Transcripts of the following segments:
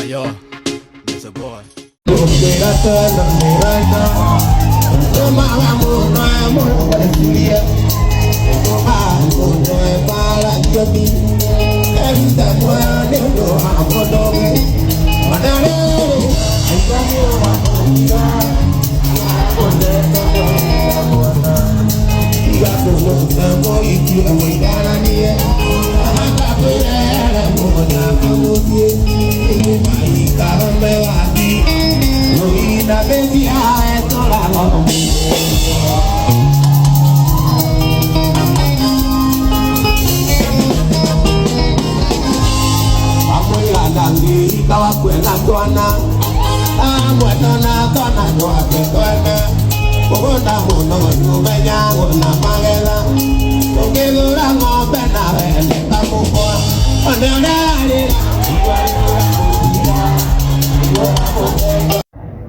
Yo, it's a boy.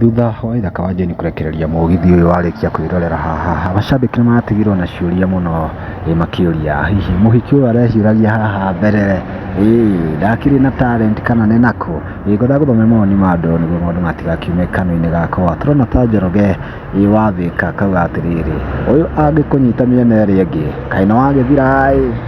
Thutha wa Ithaka wa Jane kũrekereria mũgithi ũyũ warĩkia kwĩrorera haha, macambĩki nĩ maratigirwo na ciũria mũno makĩũria hihi mũhiki ũyũ arehiũragia haha mbere ĩ ndakĩrĩ na talent kana nĩ nakũ? Ngwendaga gũthoma mawoni ma andũ nĩguo maũndũ matigakiume kanua-inĩ gakwa. Tũrona ta Njoroge wa Thĩka akauga atĩrĩrĩ, ũyũ angĩkũnyita mĩena ĩrĩa ĩngĩ kaĩ nĩ wagĩthira ĩ.